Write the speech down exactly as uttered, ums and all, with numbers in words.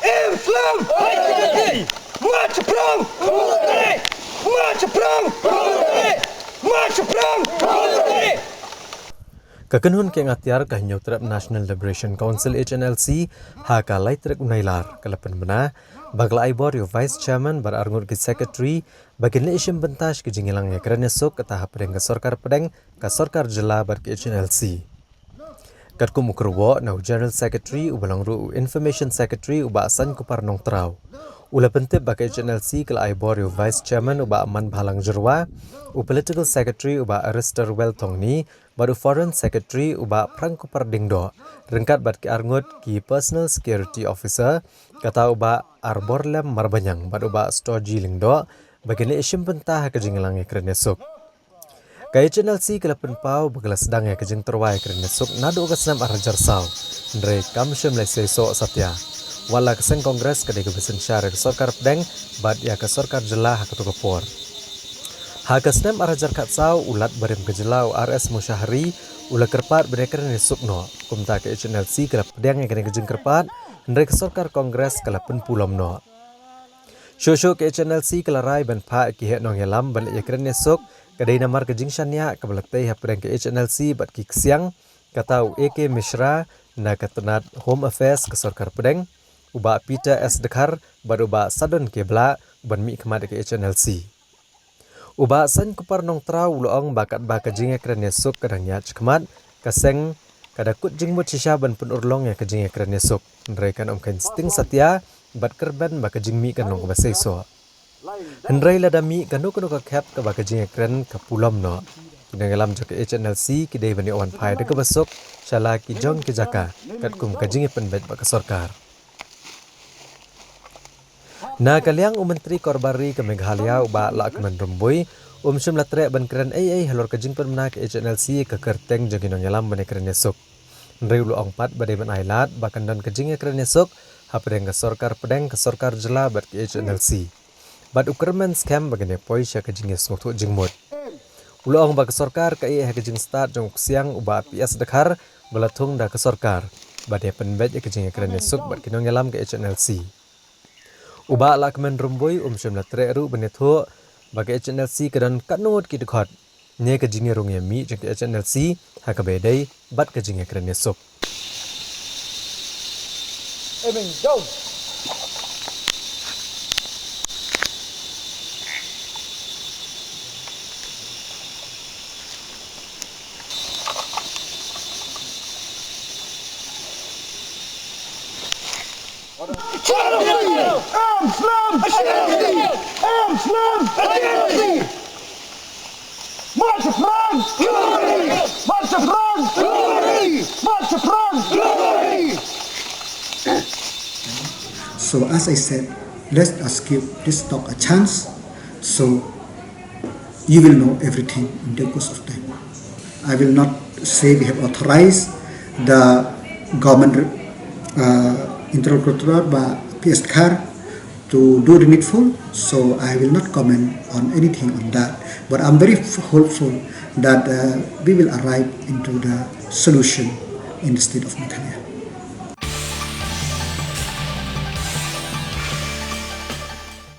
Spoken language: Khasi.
Islam! March prang! March prang! March prang! Ka kynhun kieng atiar ka Hynñiewtrep National Liberation Council, H N L C, ha ka lai tarik u Nailar, ka la pynbna ba ka la ai bor ïa u Vice Chairman bad arngut ki Secretary ba kin leit shim bynta sha ka jingïalang ïakren ïasuk kata hapdeng ka sorkar pdeng, ka sorkar jylla bad ka H N L C. Katkum u kyrwoh na u General Secretary uba long ruh u Information Secretary u Bah Saiñkupar Nongtraw, u la pyntip ba ka H N L C ka la ai bor ïa u Vice Chairman u Bah Manbhalang Jyrwa, u Political Secretary u Bah Arresterwell Thongni, bad u Foreign Secretary u Bah Phrangkupar Diengdoh, ryngkat bad ki arngut ki Personal Security Officer, kata u Bah Arborlem Marbaniang bad u Bah Storji Lyngdoh, ba kin leit shim bynta ha ka jingïalang ïakren ïasuk. Ka H N L C ka la pynpaw ba ka la sdang ïa ka jingtyrwa ïakren ïasuk naduh ka snem ar hajar saw, hynrei kam shym la seisoh satia, wat la ka seng Congress ka dei kaba synshar ïa ka sorkar pdeng bad ïa ka sorkar jylla ha kato ka por. Ha ka snem ar hajar khatsaw, u Lat barim ka jylla u R S Moshahari u la kyrpad ban ïakren ïasuk noh. Kumta ka H N L C ka la pdiang ïa kane ka jingkyrpad, hynrei ka sorkar Congress ka la pynpulom noh. Shuh shuh ka H N L C ka la rai ban phah ïa ki heh nongïalam ban leit ïakren ïasuk, ka dei namar ka jingshaniah kaba la tei hapdeng ka H N L C bad ki ksiang, kata u A K Mishra na ka tnat Home Affairs ka sorkar pdeng, u Bah Peter S Dkhar bad u Bah Sadon K Blah, ban mihkhmat ïa ka H N L C. U Bah Saiñkupar Nongtraw u la ong ba katba ka jingïakren ïasuk ka dang ïaid shakhmat, ka seng ka da kut jingmut shisha ban pynurlong ïa ka jingïakren ïasuk, hynrei kan ym kheiñ sting satia bad kyrmen ba ka jingmih kan long kaba seisoh. Hynrei lada mih kano kano ka khep kaba ka jingïakren ka pulom noh, ki nongïalam jong ka H N L C ki dei ban ïoh wan phai da kaba suk sha la ki jong ki jaka, katkum ka jingïapynbeit bad ka sorkar. Na ka liang u Myntri Korbar Ri ka Meghalaya u Bah Lahkmen Rymbui um shym la treh ban kren ei ei halor ka jingpynbna ka H N L C ïa ka kyrteng jong ki nongïalam ban ïakren ïasuk. Hynrei u la ong pat ba dei ban ai lad ba kan don ka jingïakren ïasuk hapdeng ka sorkar pdeng, ka sorkar jylla bad ka H N L C. Bad u kyrmen skhem ba kan ïa poi sha ka jingïasngewthuh jingmut. U la ong ba ka sorkar ka ïeh ha ka jingstad jong u ksiang u Bah P S Dkhar ba la thung da ka sorkar ban ïapynbeit ïa ka jingïakren ïasuk bad ki nongïalam ka H N L C. U Bah Lahkmen Rymbui um shym la treh ruh ban ïathuh ba ka H N L C ka don katno ngut ki dkhot ne ka jingïarung ïamih jong ka H N L C ha kaba ïadei bad ka jingïakren ïasuk. March front! March front! March front! So as I said, let us give this talk a chance. So you will know everything in due course of time. I will not say we have authorized the government uh, interlocutor by P S Dkhar to do the needful, so I will not comment on anything on that. But I'm very f- hopeful that uh, we will arrive into the solution in the state of Meghalaya.